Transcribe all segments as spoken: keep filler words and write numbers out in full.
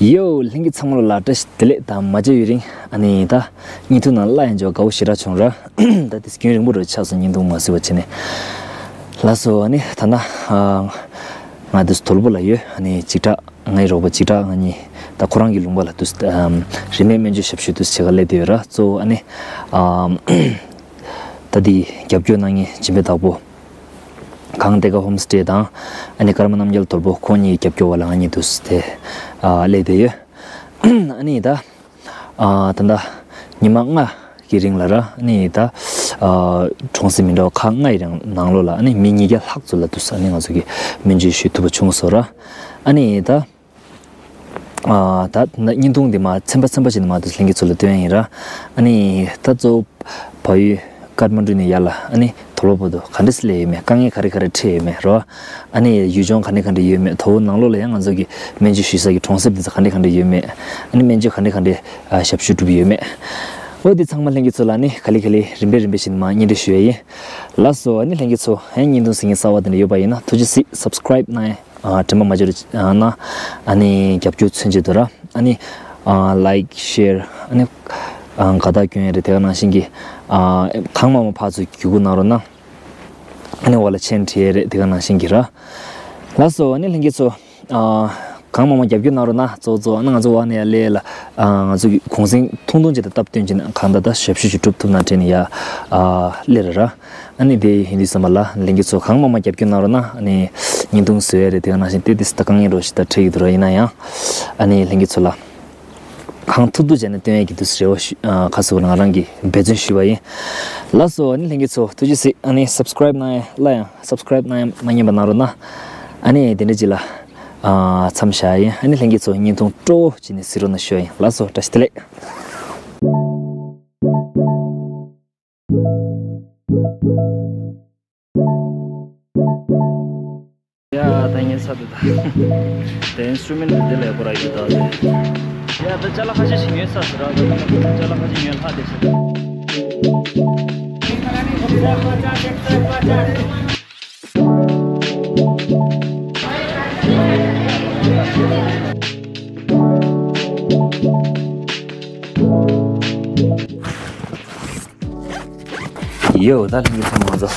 ཡོ། ལྷན་རྒྱས་ཚང་མ་ལ་བཀྲ་ཤིས་བདེ་ལེགས་དང་མ་མཇལ་ཡུན་རིང་། ཨ་ནི་ད་བརྙན་ཐུང་ནང་སླར་ཡང་འབྱོར་དགའ་བོ་ཞེ་དྲག་བྱུང་ར། ད་དེ་རྒྱུན་རིང་པོ་རུ་ཆགས་སོང་། བརྙན་ཐུང་མ་བཟོས་པ་བྱས་ནས། ལགས་སོ། ཨ་ནི་ད་ན་ང་དུས་དོལ་པོ་ལ་ཡོད། ཨ་ནི་འཇིགས་སྐྲག་ངའི་རོགས་པ་འཇིགས་སྐྲག་ང་གཉིས་ད་ཁོ་རང་གི་ལུང་པ་ལ་དུས་རིན་མེད་སྨན་བཅོས་ཞབས་ཞུ་དུས་བྱེད་ག་སླེབས་བསྡད་ཡོད་ར། གཙོ་བོ་ཨ་ནི་ད་དེ་རྒྱབ་སྐྱོར་གནང་མཁན་སྦྱིན་པའི་བདག་པོ། གངས་ཏེ་ཀ་ཧོམ་སི་ཊེ་དང་། ཨ་ནི་ཀརྨ་རྣམ་རྒྱལ་དོལ་པོ་ཁོང་གཉིས་རྒྱབ་སྐྱོར་བ་ལ་ང་གཉིས་དུས་དེ་ཨ་སླེབས་བསྡད་ཡོད། ཨ་ནི་ད་ཨ་ད་ལྟ་ཉི་མ་ལྔ་གི་རིང་ལ་ར། ཨ་ནི་ད་ཨ་གྲོང་གསེབ་མི་འདྲ་བ་ཁག་ལྔ་ཡི་རིང་ནང་ལོགས་ལ་ཨ་ནི་མི་ཉིས་བརྒྱ་ལྷག་ཙམ་ལ་དུས་ཨ་ནི་ང་ཚོ་གིས་སྨན་བཅོས་ཞུ་ཐུབ་པ་བྱུང་སོང་ར། ཨ་ནི་ད། ཨ་ད་ད་བརྙན་ཐུང་འདི་མ་ཚན་པ་ཚན་པ་ཞིག་ནས་མ་དུས་ལྷན་རྒྱས་ཚོ་ལ་སྟོན་ཡིན་ར། ཨ་ནི་ད་གཙོ་བོ་བལ་ཡུལ་ཀཏ་མན་ཌུ་ནས་ཡར་ལ་ཨ་ནི་དོལ་པོ་དུ་ག་འདྲ་སེ་སླེབས་ཡོད་མེད། དཀའ་ངལ་ག་རེ་ག་རེ་འཕྲད་ཡོད་མེད་རོ། ཨ་ནི་ཡུལ་ལྗོངས་ག་འདྲ་ག་འདྲ་ཡོད་མེད། དོལ་པོ་ནང་ལོགས་ལ་ཡང་ང་ཚོ་གི་སྨན་བཅོས་ཞུ་ས་གི་གྲོང་གསེབ་འདི་ཚོ་ག་འདྲ་ག་འདྲ་ཡོད་མེད། ཨ་ནི་སྨན་བཅོས་ག་འདྲ་ག་འདྲ་ཨ་ཞབས་ཞུ་སྒྲུབ་ཡོད་མེད། འོ་འདི་ཚང་མ་ལྷན་རྒྱས་ཚོ་ལ་ཨ་ནི་ག་ལེ་ག་ལེ་རིམ་པས་རིམ་པས་བཞིན་མ་སྙན་སྒྲོན་ཞུ་ཡ་ཡིན། ལགས་སོ། ཨ་ནི་ལྷན་རྒྱས་ཚོ་ཨ་ནི་བརྙན་ཐུང་གཟིགས་མཁན་གསར་པ་དེ་འདྲ་ཡོད་པ་ཡིན་ན་ཐུགས་རྗེ་གཟིགས། སབ་སི་ཀ་རའིབ་གནང་ཡ། ཨ་དྲན་པ་མ་བརྗེད་རོགས་གནང་། ཨ་ནི་རྒྱབ་སྐྱོར་མཚོན་བྱེད་དུ་ར། ཨ་ནི་ཨ་ལའིཀ་ཤེར་ཨ་ནི་ཨ་དགའ་རྟགས་སྐྱོན་ཡ་རེད། དེ་ག་ནང་བཞིན་གྱི་ཨ་གང་མང་མང་ཕར་ཚུར་བརྒྱུད་སྐུར་གནང་རོགས་གནང་། ཨ་ནི་འོག་ལ་མཆན་བྲིས་ཡ་རེད། དེ་ག་ནང་བཞིན་གྱི་ར། ལགས་སོ། ཨ་ནི་ལྷན་རྒྱས་ཚོ་ཨ་གང་མང་མང་རྒྱབ་སྐྱོར་གནང་རོགས་གནང་། གཙོ་བོ་གཙོ་བོ་ཨ་ནི་ང་ཚོ་འོག་ནས་ཡར་སླེབས་ལ་ཨ་ང་ཚོ་གི་གུང་སེང་ཐུང་ཐུང་ཅིག་དང་སྟབས་བསྟུན་བྱས་ནས་གང་ལྟར་ད་ཞབས་ཞུ་ཅིག་སྒྲུབ་ཐུབ་ན་དྲན་ནས་ཡར་ཨ་སླེབས་ར་ར། ཨ་ནི་དེ་ཡིན་དུས་ཙམ་པ་ལ་ལྷན་རྒྱས་ཚོ་གང་མང་མང་རྒྱབ་སྐྱོར་གནང་རོགས་གནང་། ཨ་ནི་བརྙན་ཐུང་བཟོ་ཡ་རེད། དེ་ག་ནང་བཞིན་དེ་དུས་ད་དཀའ་ངལ་འདྲ་ཞིག་ད་འཕྲད་ཀྱི་འདུག་ར། ཡིན་ན་ཡང་ཨ་ནི་ལྷན་རྒྱས་ཚོ་ལ་གང་ཐུབ་ཐུབ་བྱས་ནས་སྟོན་ཡ་གི་དུས་རེ་བ་ཞུ་ཨ་ཁ་སོ་ང་རང་གི་འབད་བརྩོན་ཞུ་བ་ཡིན། ལགས་སོ། ཨ་ནི་ལྷན་རྒྱས་ཚོ་ཐུགས་རྗེ་གཟིགས། ཨ་ནི་སབ་སི་ཀ་རའིབ་གནང་ཡ་སླར་ཡང་སབ་སི་ཀ་རའིབ་གནང་ཡ་མ་ཉམས་པ་གནང་རོགས་གནང་། ཨ་ནི་དེ་འདྲ་ཅིག་ལ་ཨ་མཚམས་བཞག་ཡིན། ཨ་ནི་ལྷན་རྒྱས་ཚོ་བརྙན་ཐུང་སྤྲོ་བོ་བྱས་ནས་གཟིགས་རོགས་གནང་ཞུ་བ་ཡིན། ལགས་སོ། བཀྲ་ཤིས་བདེ་ལེགས། ཡ་ད་ངས་ས་དེ་ད། དེ་ཨིན་སི་ཊུ་མེན་ཊི་དེ་ལས་ཁོ་ར་ཡོད་ད་དེ། ཡ་ད་ཅ་ལག་ཁ་ཤས་ཤིག་ཉོས་ས་ཟེར་ར། ད་ད་ཅ་ལག་ཁ་ཤས་ཉོས་ལྷག་དེ་ཟེར། ཡོ། ད་ལྷན་རྒྱས་ཚང་མ་ཚོ།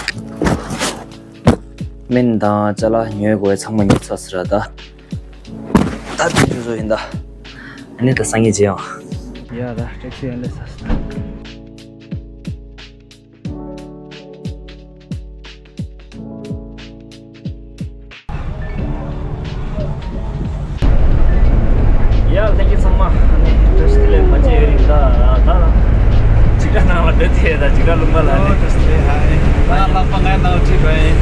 སྨན་དང་ཅ་ལག་ཉོ་དགོས་ཚང་མ་ཉོས་ཚར་ཟེར་ར་ད། ད་དེ་ཚོ་ཡིན་ད། ཨ་ནི་ད་སང་ཉིན་མཇལ་ཡོང་། ཡ་ད་ཊེག་སི་ཡར་སླེབས་ཚར་ཟེར་ད། ཡ་ལྷན་རྒྱས་ཚང་མ་ཨ་ནི་བཀྲ་ཤིས་བདེ་ལེགས། མ་མཇལ་ཡུན་རིང་། ད་ད་འཇིགས་སྒྲ་ནང་ལ་བསྡད་དེ་ད་འཇིགས་སྒྲ་ལུང་པ་ལ་ཨ་ནི། ཨོ་བཀྲ་ཤིས་བདེ་ལེགས། ཧའི། ད་ལག་པ་ངའི་ནང་ཁྲིད་པ་ཡིན།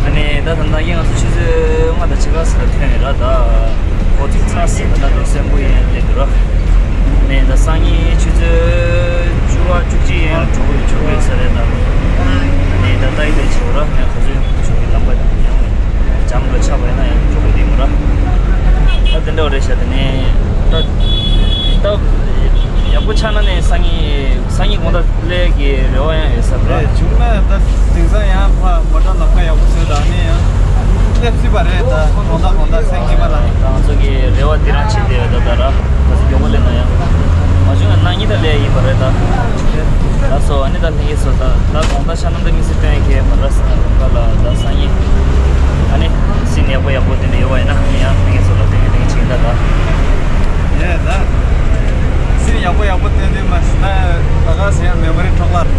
ཨ་ནི་ད་ད་ལྟ་ཡིན་ང་ཚོ་ཆུ་ཚོད་ལྔ་དང་ཕྱེད་ཀ་ཙམ་ལ་ཐོན་ཡོད་ར། ད་འགོ་ཚུགས་ཚར་ཟིན་པ་ད་ད་སེམས་པོ་ཡིན་སླེབས་འདུག་ར། ཨ་ནི་ད་སང་ཉིན་ཆུ་ཚོད་བཅུ་པ་བཅུ་གཅིག་ཡན་ལ་འགྲོ་དགོས་འགྲོ་དགོས་ས་རེད་ད། ཨ་ནི་ད་ལྟ་ཡི་དེ་བྱེད་ར། ཨ་ནི་ག་ཚོད་ཡོང་ཆོག་གི་ལམ་པ་ཡང་འཇམ་ལ་ཆགས་པ་ཡིན་ན་ཡང་འགྲོ་དགོས་དེ་མོ་ར། ད་དེ་འདྲ་བ་རེད་ཤག་དེ་ནས་ད་ད་ཡག་པོ་ཆགས་ན་ནས་སང་ཉིན་སང་ཉིན་དགོང་དག་སླེབས་ཀྱི་རེ་བ་ཡང་ཡོད་ས་རེད། རེད། བྱུང་ན་ད་དེང་སང་ཡང་ཕ་མོ་ཊ་ལམ་ཁ་ཡག་པོ་བཟོས་དང་ནི་ཡང་སླེབས་སྲིད་པ་རེད། ད་དགོང་དག་དགོང་དག་སེང་གེ་མ་ལ། ད་ང་ཚོ་གི་རེ་བ་འདི་རང་བྱེད་བསྡད་ཡོད་ད། ད་ར་ག་ཚོད་མགྱོགས་པོ་སླེབས་ན་ཡང་། མ་བྱུང་ན་གནངས་ཉིན་ད་སླེབས་ཡིན་པ་རེད་ད། ལགས་སོ། ཨ་ནི་ད་ལྷན་རྒྱས་ཚོ་ད་ད་དགོང་དག་ཤར་ནང་ད་དམིགས་བསལ་སྟོན་མཁན་མ་རེད་ཟེར་ན་ལམ་ཁ་ལ་ད་སང་ཉིན་ཨ་ནི་སི་ནི་ཡག་པོ་ཡག་པོ་དེ་འདྲ་ཡོད་པ་ཡིན་ན་ཨ་ནི་ཡང་ལྷན་རྒྱས་ཚོ་ལ་སྟོན་ཡ་དེ་ག་བྱེད་ཀྱི་ད་ད། ཡེ་ད། སི་ནི་ཡག་པོ་ཡག་པོ་སྟོན་དུས་མ་ཟིན་ན་ད་ག་ཟེར་ཡང་མེ་མོ་རི་འཕྲོ་བརླག་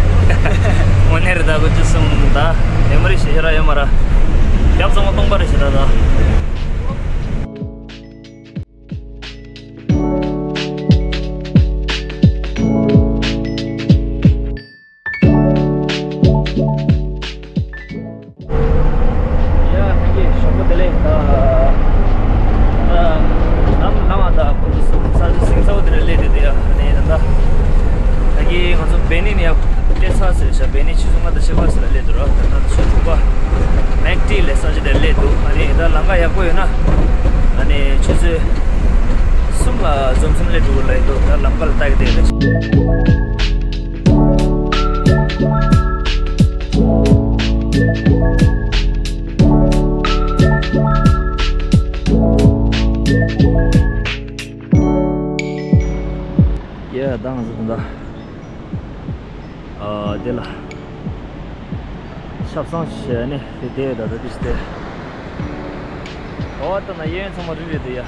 དངོས་གནས་རེད་ད། དགུ་བཅུ་གསུམ་ད་མེ་མོ་རི་ཞེ་དྲག་ཡོད་མ་རེད། རྒྱབ་ཚང་མ་སྟོང་པ་རེད་ཞེ་དྲག་ད། ཡ་ལྷན་རྒྱས་ཞོགས་པ་བདེ་ལེགས། ད་ནམ་ལངས་ད་ཁོ་ཚོ་ས་ཆ་ཟིང་ཚ་བོ་དེ་ལ་སླེབས་དུས་དེ་ཡ་ནས་ད་ད་ལྷན་རྒྱས་ང་ཚོ་བེ་ནི་ནས་ཡ་སླེབས་ཚར་ཟེར་ཤག་བེ་ནི་ཆུ་ཚོད་ལྔ་དང་ཕྱེད་ཀ་ཙམ་ལ་སླེབས་འདུག་ར། ད་ད་ཆུ་ཚོད་དྲུག་པ་མེག་ཊི་ལ་ས་ཆ་དེར་སླེབས་འདུག་ཨ་ནི་ད་ལམ་ཁ་ཡག་པོ་ཡོད་ན་ཨ་ནི་ཆུ་ཚོད་གསུམ་ལ་འཛོམས་གསུམ་སླེབས་འགྲོ་གི་ལབ་འདུག་ད་ལམ་ཁ་ལ་ལྟ་གི་བསྡད་རེད། ཡ་ད་ང་ཚོ་ད་ལྟ་ཨ་དེ་ལ་ཆབ་གསང་བྱས་ནས་དེ་དེ་ད་ད་དེ་ཞིག་དེ། ཨོ་ད་ན་གཡས་གཡོན་ཚང་མ་རི་རེད་དེ་ཡ།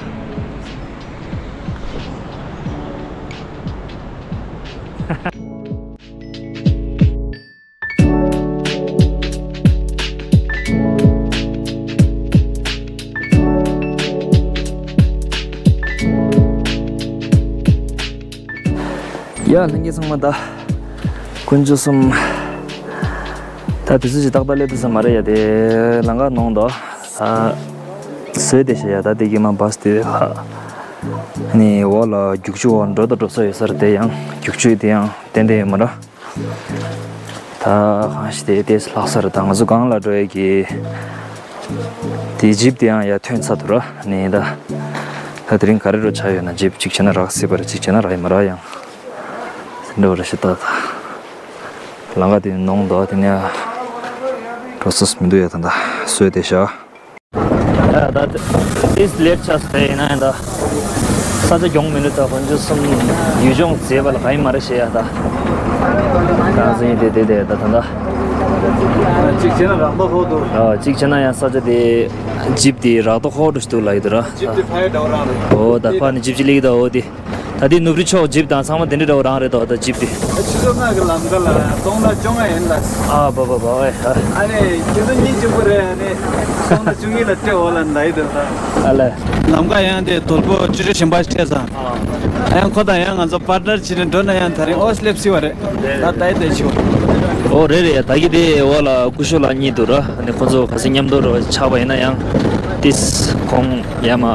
ཡ་ལྷན་རྒྱས་ཚང་མ་ད་དཀོན་མཆོག་གསུམ། ད་དུས་ཚོད་ཅིག་ཏག་ཏག་སླེབས་ཐུབ་ས་མ་རེད་ཡ། དེ་ལམ་ཁ་ནང་དུ་ད་བཟོས་བསྡད་ཤག་ཡ། ད་དེ་གི་མ་བཱས་དེ་ལ་ནི་འོག་ལ་རྒྱུག་ཆུ་འོག་འགྲོ་དང་འགྲོ་ས་ཡོད་ས་རེད། དེ་ཡང་རྒྱུག་ཆུ་དེ་ཡང་ཏན་ཏན་ཡོད་མ་རེད། ད་གང་ཞིག་དེ་དེ་ལྷག་ས་རེད། ད་ང་ཚོ་སྒང་ལ་འགྲོ་ཡས་ཀྱི་དེ་ཇིབ་དེ་ཡང་ཡར་ཐོན་ཚར་འདུག་ར། ནི་ད་ད་དེ་རིང་ག་རེ་འགྲོ་ཆགས་ཡོད་ན། ཇིབ་གཅིག་བྱས་ན་རག་སྲིད་པ་རེད། གཅིག་བྱས་ན་རག་ཡོད་མ་རེད། ཡང་འགྲོ་རེ་ཞིག་ད་ད་ལམ་ཁ་དེ་ནང་དུ་དེ་ནས་འགྲོ་ས་མི་འདུག་ཡ། ད་ད་བཟོས་བསྡད་ཤག་ད་ད་ཏིས་ལེཊ་ཆགས་སོང་། དེ་ཡིན་ན་ཡང་ད་ས་ཆ་གྱོང་མི་འདུག་ད་དཀོན་མཆོག་གསུམ་ཡུལ་ལྗོངས་མཛེས་པ་ལ་ག་ཡིན་མ་རེད་ཞེས་ཡ། ད་གང་ཟེར་ཡིན་དེ་དེ་དེ་ད་ད་ད་གཅིག་བྱས་ན་རག་མདོག་ཁ་པོ་འདུག་ཨ་གཅིག་བྱས་ན་ཡང་ས་ཆ་དེ་ཇིབ་དེ་རག་མདོག་ཁ་པོ་འདྲ་ཞིག་འདུག་ལབ་ཡོད་དོ་ར། ཇིབ་དེ་ཕ་ཡ་འདྲ་བོ་རང་རེད། ཨོ་ད་ཕ་ནི་ཇིབ་ཅིག་སླེབས་ཀྱི་ད། ཨོ་དེ། ད་ལྟའི་ནུབ་རི་ཕྱོགས་ཇིབ་དང་ཚང་མ་དེ་འདྲ་འདྲ་བོ་རང་རེད་དོ། ད་ཇིབ་དེ། ཆུ་ཚོད་ལྔ་གི་ལམ་ཁ་ལ་སྟོང་ཕྲག་བཅོ་ལྔ་ཡིན་ལ། ཨ་བ་བ་བ་ཨེ་ཨ། ཨ་ནི་ཁྱེད་ཚོ་གཉིས་གཅིག་པུ་རེད། ཨ་ནི་སྟོང་ཕྲག་བཅུ་གཉིས་ལ་སྤྲད་འོ་ལ་འདའ་ཡི་འདུག་ད། ཨ་ལས། ལམ་ཁ་ཡང་དེ་དོལ་པོ་ཅི་རེ་གཞན་པ་སྤྲད་ཙང་། ཨ་ཡང་ཁོ་དང་ཡང་ང་ཚོ་པར་ཊ་ནར་བྱས་ནས་འགྲོ་ན་ཡང་ད་རིང་ཨོ་སླེབས་སྲིད་པ་རེད། ད་ལྟ་ཡི་དེ་ཆུ། ཨོ་རེད་རེད། ད་གི་དེ་འོ་ལ་སྐུ་ཞབས་ལགས་གཉིས་འདུག་ར། ཨ་ནི་ཁོ་ཚོ་ག་ཚོད་མཉམ་དུ་ར་ཆགས་པ་ཡིན་ན་ཡང་ཏིས་ཁོང་ཡ་མ།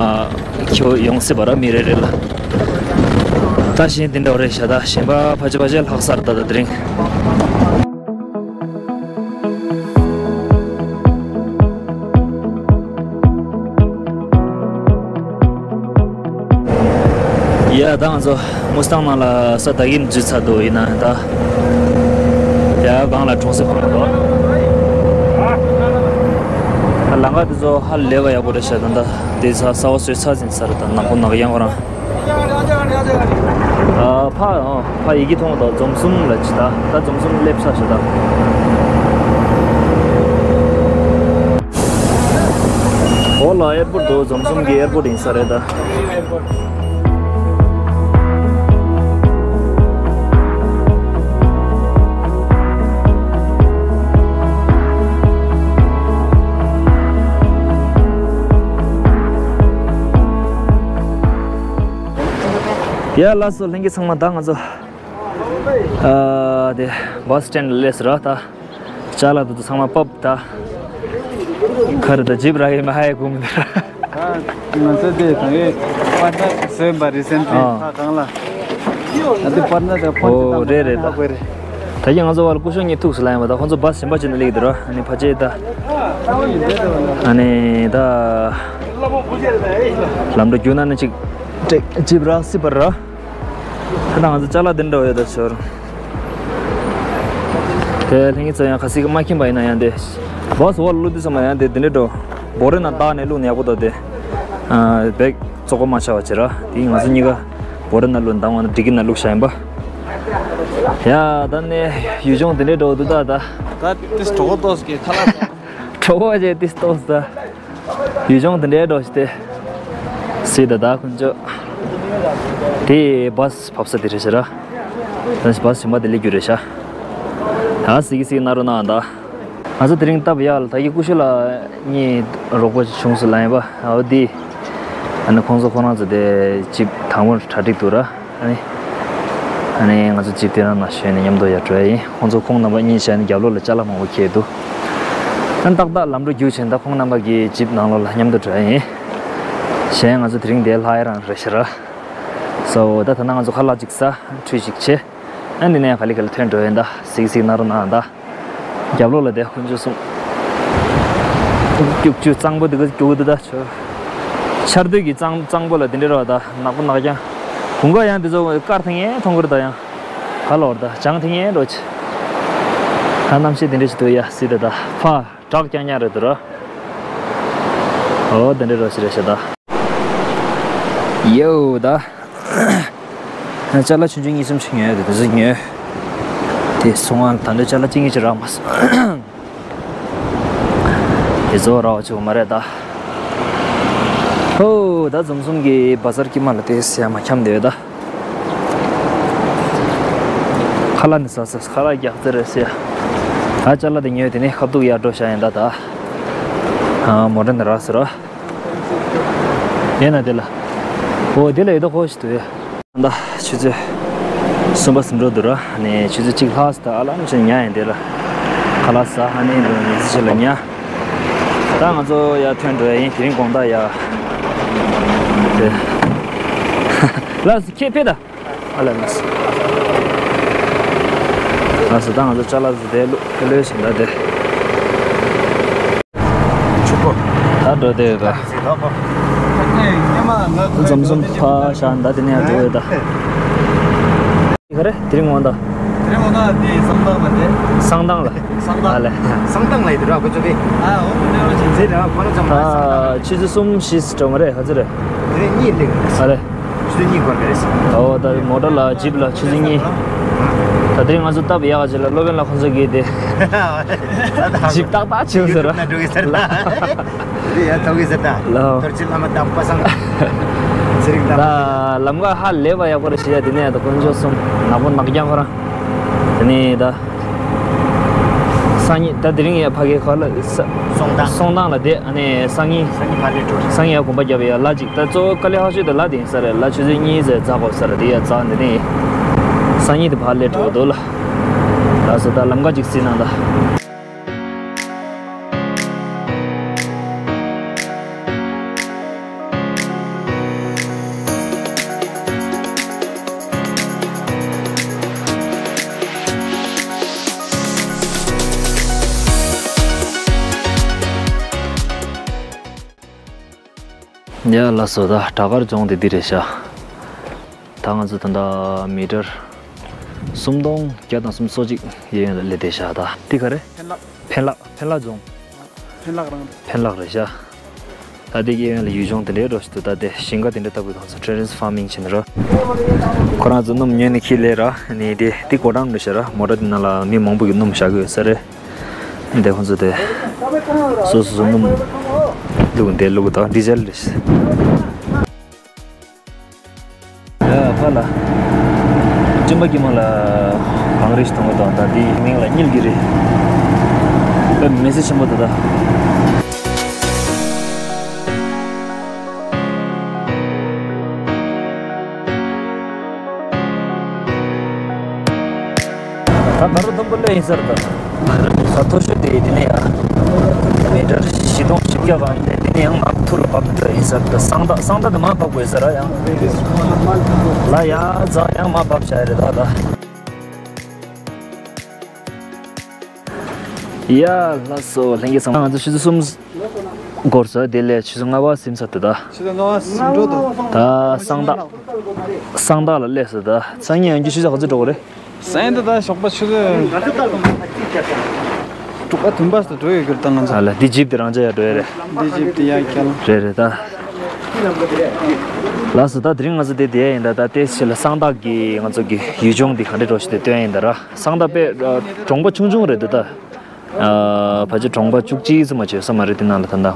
ཁྱོད་ཡོང་སྲིད་པ་ར་མི་རེ་རེ་ལ། ད་གཞན་དེ་འདྲ་བ་རེད་ཤག་ད་གཞན་པ་ཕལ་ཆེར་ཕལ་ཆེར་ལྷག་ས་རེད་ད་ད་དེ་རིང་། ཡ་ད་ང་ཚོ་མུ་སི་ཏང་ནང་ལ་ས་ད་གིན་འཛུལ་ཚར་འདུག་ཡིན་ན་ད་ཡ་སྒང་ལ་གྲོང་གསེབ་ཁོ་རང་འདུག་ད་ལམ་ཁ་དེ་ཚོ་ཧ་ལས་པ་ཡག་པོ་རེད་ཤག་ད་ད། དེ་ས་ས་བ་སོས་ཚ་ཟིན་ས་རེད། ད་ནག་པོ་ནག་ཡང་ཁོ་རང་། ཨ་ཕ་ཨ་ཕ་ཡི་གེ་མཐོང་དང་འཛོམས་གསུམ་ལ་ཅི་ད་ད་འཛོམས་གསུམ་སླེབས་ས་ཞིག་ད། འོ་ལ་ཨེར་པོར་ཊི་འདུག་འཛོམས་གསུམ་གྱི་ཨེར་པོར་ཊི་ཡིན་ས་རེད་ད། ཡ་ལགས་སོ་ལྷན་རྒྱས་ཚང་མ། ད་ང་ཚོ་ཨ་དེ་བཱ་སི་སི་ཊེན་ཌི་ལ་སླེབས་སོང་ར། ད་ཅ་ལག་དེ་ཚོ་ཚང་མ་ཕབ་ད། ཁ་རི་ད་ཇིབ་རག་གི་མ་ཧ་ཡ་གུམ་ད། ང་ཚོ་དེ་ད་གི་པར་ཊི་ནར་ཞིག་བཟོས་པ་རི་སེན་ཊི་ལི། ཨ་ད་གང་ལ། ཨ་དེ་པར་ཊི་ནར་དེ་ཕོན་ཨོ་ཅིག་བཏང་རེད་རེད་ད། ཧ་གོ་རེད། ད་གི་ང་ཚོ་བར་སྐུ་ཞབས་གཉིས་ཐུག་སོང་ལ་ཡིན་པ། ད་ཁོང་ཚོ་བཱ་སི་གཞན་པ་ཅིག་ནས་སླེབས་འདུག་ར། ཨ་ནི་ཕ་ཆེ་ད། ཨ་ནི་ད། ལམ་འགྲོ་རྒྱུག་ན་ནི་ཅིག་ཅིག་ཇིབ་རག་སྲིད་པ་ར། ད་ང་ཚོ་ཅ་ལག་འདི་འདྲ་ཡོད་ད་ཞོར། དེ་ལྷན་རྒྱས་ཚོ་ཡང་ག་སྲིད་མ་མཁྱེན་པ་ཡིན་ན་ཡང་དེ། བཱ་སི་འོག་ལ་བླུགས་དུས་ཙམ་ལ་ཡང་དེ་འདི་འདྲ་འགྲོ། བོ་རེ་ནང་བཏགས་ནས་བླུགས་ན་ཡག་པོ་འདུག་དེ། ཨ་བེག་བཙོག་པ་མ་ཆགས་པ་བྱེད་ར། དེ་ང་ཚོ་གཉིས་ཀ་བོ་རེ་ནང་བླུགས་ན་འདང་བ་ན་འགྲིག་གི་ན་བླུགས་བཞག་ཡིན་པ། ཡ་ད་ནས་ཡུལ་ལྗོངས་འདི་འདྲ་འགྲོ་འདུག་ད་ད། ད་དེ་གྲོད་ཁོག་ཏོག་ཙམ་གྱིས་ཁ་ལག་ཟ། གྲོད་ཁོག་བྱས་ཏིས་ཏོག་ཙམ། ཡུལ་ལྗོངས་འདི་འདྲའི་འགྲོ་ཞིག་སྟེ། སྲིད་ད་ད་ཁོང་ཚོ། དེ་བཱ་སི་ཕབ་ས་དེ་རེད་ཤག་ར། ད་བཱ་སི་གཞན་པ་དེ་སླེབས་རྒྱུ་རེད་ཤག་ད་གཟིགས་གཟིགས་གནང་རོགས་གནང་ད། ང་ཚོ་དེ་རིང་སྟབས་ཡག་ལ་ད་གི་སྐུ་ཞབས་ལགས་གཉིས་རོགས་པ་བྱུང་སོང་ལབ་ཡིན་པ། འོ་དེ། ཨ་ནི་ཁོང་ཚོ་ཁོ་རང་ཚོ་དེ་ཅིབ་དང་པོར་གྲ་སྒྲིག་འདུག་ར། ཨ་ནི། ཨ་ནི་ང་ཚོ་ཅིབ་དེ་རང་ན་ཞོན་ནས་མཉམ་དུ་ཡར་འགྲོ་ཡ་ཡིན། ཁོང་ཚོ་ཁོང་རྣམ་པ་གཉིས་བྱས་ནས་རྒྱབ་ལོགས་ལ་ཅ་ལག་མང་པོ་འཁྱེར་འདུག་ཨ་ནི་ཏག་ཏག་ལམ་འགྲོ་རྒྱུག་བྱས་ནས་ད་ཁོང་རྣམ་པ་གི་ཅིབ་ནང་ལོགས་ལ་མཉམ་དུ་འགྲོ་ཡ་ཡིན། གཞན་ང་ཚོ་དེ་རིང་འདིར་ལྷག་ཡ་རང་རེད་ཤག་ར། སོ་ད་ད་ནང་ང་ཚོ་ཁ་ལག་ཅིག་ཟ། ཁྲུས་ཅིག་བྱེད། ཨ་ནི་ནས་ག་ལེ་ག་ལེ་ཐོན་འགྲོ་ཡིན་ད། གཟིགས་གཟིགས་གནང་རོགས་གནང་ད། རྒྱབ་ལོགས་ལ་བསྡད། དཀོན་མཆོག་གསུམ། རྒྱུག་ཆུ་གཙང་པོ་འདི་ག་རྒྱུག་འདུག་ད་ཆུ། ཆར་དུས་ཀྱི་གཙང་གཙང་པོ་ལ་འདི་འདྲ་རོ་ད། ནག་པོ་ནག་རྐྱང་། དགུན་ཁ་ཡང་འདི་ཚོ་དཀར་ཐང་ཡང་མཐོང་གི་རེད་ད། ཡང་ག་ལོར་ད་བྱང་ཐང་ཡང་འགྲོ་ཆེ། ད་གནམ་གཤིས་འདི་འདྲ་ཞིག་འདུག་ཡ། སྲིད་ད་ད་ཕ་བྲག་རྐྱང་རྐྱང་རེད་འདུག་ར། ཨོ་འདི་འདྲ་རོ་ཞིག་རེད་ཤག་ད། ཡོ་ད། ཅ་ལག་ཆུང་ཆུང་གཉིས་གསུམ་ཞིག་ཉོས་ཡོད་དེ་དེ་ཚོ་ཉོས། དེ་སོང་ང་ད་འདྲ་ཅ་ལག་གཅིག་གཉིས་ཅིག་རག་མ་སོང་། དེ་ཚོ་རག་པ་ཆོག་མ་རེད་ད། ཧོ། ད་འཛོམས་གསུམ་གྱི་བ་ཟར་དཀྱིལ་མ་ལ་དེ་ཟེར་ཡ་མ་འཁྱམས་བསྡད་ཡོད་ད། ཁ་ལག་ནི་ཟ་ཟ་ཁ་ལག་རྒྱག་རྩེ་རེད་ཟེར་ཡ། ད་ཅ་ལག་དེ་ཉོས་དེ་ནས་ཁ་ཐུག་ཡར་འགྲོ་བཞག་ཡིན་ད་ད། ཨ་མོ་ཊ་ནི་རག་ཟེར་རོ། དེ་ན་དེ་ལ། ཨོ་དེ་ལ་ཡོད་ད་ཁོ་ཞིག་ཏུ་ཡོད། ད་ཆུ་ཚོད་གསུམ་པ་ཟིན་འགྲོ་འདུག་ར། ནས་ཆུ་ཚོད་གཅིག་ལྷག་ཙམ་ད་ཨ་ལམ་ཆེན་ཉལ་ཡིན་དེ་ལ། ཁ་ལག་ཟ་ཨ་ནི་འགྲོ་ནི་ཟི་ཆེ་ལ་ཉལ། ད་ང་ཚོ་ཡར་ཐོན་འགྲོ་ཡ་ཡིན་དེ་རིང་དགོང་དག་ཡ། དེ། ལགས་སོ་ཁྱེད་ཕེབས་ད། ཨ་ལ་ལགས་སོ། ལགས་སོ་ད་ང་ཚོ་ཅ་ལག་ཟི་དེ་ལོས་བཞིན་ད་དེ། ཕྱུག་པོ། ད་འགྲོ་དེ་ཡོད་པ། ཟི་ལོ་པོ། འཛོམས་འཛོམས་ཕ་ཤ་འདའ་དེ་ནས་འགྲོ་ཡོད་ད། ག་རེ་དེ་རིང་ངོ་ད། དེ་རིང་ངོ་ད་དེ་བསང་ཐང་ལ་དེ། བསང་ཐང་ལ། བསང་ཐང་། ཨ་ལེ། བསང་ཐང་ལ་ཡིན་དུ་ར་ཁོ་ཚོ་དེ། ཨ་འོ་དེ་འདྲ་བ་ཅིག་ཟེར་ར་ཁོ་རང་ཚང་མ་བསང་ཐང་། ཆུ་ཚོད་གསུམ་བཞི་ཙམ་མ་རེད་ག་ཚོད་རེད། དེ་རིང་གཉིད་ལེགས། ཨ་ལེ། ཆུ་ཚོད་གཉིས་འགོར་གི་རེད། ཨོ་ད་མོ་ཊ་ལ་ཇིབ་ལ་ཆུ་ཚོད་གཉིས། ད་དེ་རིང་ང་ཚོ་སྟབས་ཡག་ག་ཅིག་ལ་སློབ་དཔོན་ལ་ཁོང་ཚོ་གིས་དེ། ཇིབ་ཏག་ཏག་བྱེད་ཟེར། ཡུ་ཊུབ་ན་འགྲོ་གི་ཟེར་ལ། དེ་ཡ་ཐོག་གི་ཟེར་ད། ལོ། རྡོ་རྗེ་བླ་མ་དང་པ་སངས། ཚེ་རིང་དང་པ། ད་ལམ་ཁ་ཧ་ལས་པ་ཡག་པོ་རེད་ཤི་ཡ། དེ་ནས་ད་དཀོན་མཆོག་གསུམ་ནག་པོ་ནག་རྐྱང་ཁོ་རང་། དེ་ནས་ད། སང་ཉིན་ད་དེ་རིང་ཡ་ཕ་གི་ཁ་ལ་ས། སོང་ད། སོང་ཐང་ལ་བསྡད་ཨ་ནི་སང་ཉིན། སང་ཉིན་ཕར་ལས་འགྲོ། སང་ཉིན་ཡ་དགོན་པ་རྒྱབ་ཡ་ལ་ཅིག་ད་གཙོ་བོ་དཀའ་ལས་ཁག་ཤོས་དེ་ལ་དེ་ཡིན་ས་རེད། ལ་ཆུ་ཚོད་གཉིས་ཙམ་འཛེག་དགོས་ས་རེད། དེ་ཡ་འཛེག་འདི་ནི། སང་ཉིན་དེ་ཕར་ལས་འགྲོ་གི་འདུག་ལ། ལགས་སོ་ད་ལམ་ཁ་ཅིག་གཟིགས་གནང་ད། ཡ་ལགས་སོ་ད་བྲག་དཀར་རྫོང་དེ་འདི་རེད་ཤག་ད་ང་ཚོ་ད་ལྟ་མི་ཊར་སུམ་སྟོང་བརྒྱ་དང་སུམ་ཅུ་སོ་གཅིག་གཡས་གཡོན་ལ་སླེབས་བསྡད་ཤག་ད་འདི་ག་རེ། འཕན་ལགས། འཕན་ལགས། འཕན་ལགས་རྫོང་། འཕན་ལགས་རང་རེད། འཕན་ལགས་རེད་ཤག་ད་འདི་གཡས་གཡོན་ལ་ཡུལ་ལྗོངས་དེ་འདྲའི་འགྲོ་ཞིག་འདུག་ད་དེ་ཞིང་ཁ་དེ་འདྲ་ལྟ་བུ་དང་ཚོ་ཊེ་རེ་སི་ཕར་མིང་བྱས་ནས་རོ། ཁོ་རང་ཚོ་སྣུམ་ཉོས་ནས་ཁྱེར་སླེབས་ར། ནི་དེ་དེ་སྒོ་འགྲམ་འགྲོ་ཤག་ར། མོ་ཊ་དེ་ནང་ལ་མི་མང་པོ་གིས་སྣུམ་བཞག་གི་ཡོད་ས་རེད། འདི་ཁོ་ཚོ་དེ་སོ་སོ་སོ་སྣུམ་བླུགས་འདི་བླུགས་དང་ཌི་ཟེལ་རེད། ཡ་ཕ་ལ། སྤྲིན་པ་དཀྱིལ་མ་ལ་བང་རིམ་ཞིག་མཐོང་གི་འདུག་ད་འདིའི་མིང་ལ་དམྱལ་གྱི་རི། དཔེ་མི་སྲིད་ཆེན་པོ་འདུག་ད། ད་ད་རུང་དུམ་བུ་ལོས་ཡིན་ས་རེད་ད། ས་མཐོ་ཤོས་དེ་དེ་ནས་ཡ། མི་ཊར་བཞི་སྟོང་བཞི་བརྒྱ་བ་ཡིན་ཏེ་དེ་ནས་ཡང་མར་མཐོ་རུ་བབས་འགྲོ་ཡིན་ས་རེད་ད། སང་ད་སང་ད་དེ་མར་བབས་དགོས་ས་རེད་ཡང་། ལ་ཡ་ཛ་ཡང་མར་བབས་བྱ་ཡ་རེད་ད་ད། ཡ་ལགས་སོ་ལྷན་རྒྱས་ཚང་མ་ང་ཚོ་ཆུ་ཚོད་གསུམ་འགོར་སོང་། དེ་ལས་ཆུ་ཚོད་ལྔ་པ་ཟིན་ཚར་འདུག་ད། ཆུ་ཚོད་ལྔ་པ་ཟིན་འགྲོ་འདུག་ད་སང་ད། སང་ད་ལ་སླེབས་སོང་ད། སང་ཉིན་ཡང་རྒྱུ་ཆུ་ཚོད་ག་ཚོད་འགྲོ་གི་རེད། སང་ཉིན་ད་ཞོགས་པ་ཆུ་ཚོད་དྲུག་པ་བདུན་པ་ཙམ་འགྲོ་ཡོད་གི་རེད་ད་ང་ཚོ། ཨ་ལ་འདི་ཇིབ་དེ་རང་ཅག་ཡར་འགྲོ་ཡ་རེད། འདི་ཇིབ་དེ་ཡར་ཁྱེར། རེད་རེད་ད། ལགས་སོ་ད་དེ་རིང་ང་ཚོ་དེ་བསྡད་ཡ་ཡིན་ད། ད་དེ་ཕྱི་ལ་སང་ད་གི་ང་ཚོ་གི་ཡུལ་ལྗོངས་འདི་ག་འདྲ་འགྲོ་ཞིག་དེ་སྟོན་ཡ་ཡིན་ད་ར། སང་ད་དཔེ་གྲོང་པ་ཆུང་ཆུང་རེད་འདུག་ད། ཨ་ཕལ་ཆེར་གྲོང་པ་བཅུ་གཅིག་ཙམ་མ་བྱེད་ས་མ་རེད། དེ་ནང་ལ་ད་ལྟ་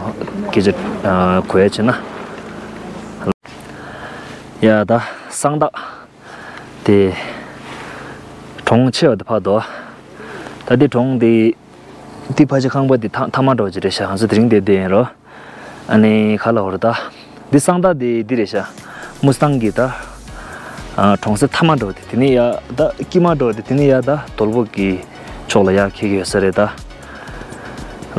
སྐད་ཆ་ཨ་གོ་ཡ་བྱས་ན། ཡ་ད་སང་ད་དེ་གྲོང་ཆེ་བ་དེ་ཕར་འདུག་ད་དེ་གྲོང་དེ་དེ་ཕལ་ཆེར་ཁང་པ་དེ་མཐའ་མཐའ་མ་འདྲ་བོ་ཅིག་རེད་ཤག་ང་ཚོ་དེ་རིང་དེ་བསྡད་ཡིན་རོ། ཨ་ནི་ག་ལ་འོར་ད། འདི་སང་ད་འདི་འདི་རེད་ཤག་མུ་སི་ཐང་གི་ད། ཨ་གྲོང་གསེབ་མཐའ་མ་འགྲོ་དེ་དེ་ནི་ཡ་ད་དཀྱིལ་མ་འགྲོ་དེ་དེ་ནི་ཡ་ད་དོལ་པོ་གི་ཕྱོགས་ལ་ཡ་འཁེལ་གི་ཡོད་ས་རེད་ད།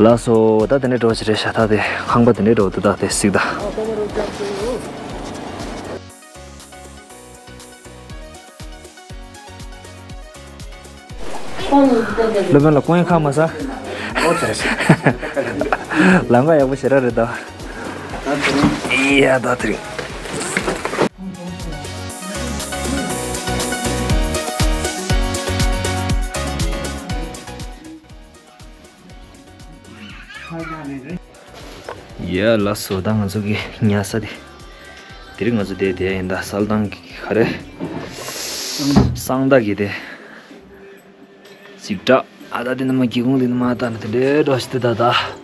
ལགས་སོ་ད་དེ་འདྲ་འགྲོ་ཞིག་རེད་ཤག་ད་དེ་ཁང་པ་དེ་འདྲ་འགྲོ་དེ་ད་དེ་གཟིགས་ད། སློབ་དཔོན་ལ་སྐུ་ངལ་ཁག་མ་ཟ། ལམ་ཁ་ཡག་པོ་ཞེ་དྲག་རེད་ད། ཡ་ད་དེ་རིང་། ཡ་ལགས་སོ་ད་ང་ཚོ་གི་ཉལ་ས་དེ། དེ་རིང་ང་ཚོ་དེ་དེ་ཡིན་ད་གསལ་ཐང་གི་ག་རེ། སང་ད་གི་དེ། ཅིག་ད། ཨ་ད་དེ་ནི་མ་སྒེའུ་ཁུང་དེ་ནི་མ་ད་ནི་དེ་འདྲའི་འགྲོ་ཞིག་དེ་ད་ད།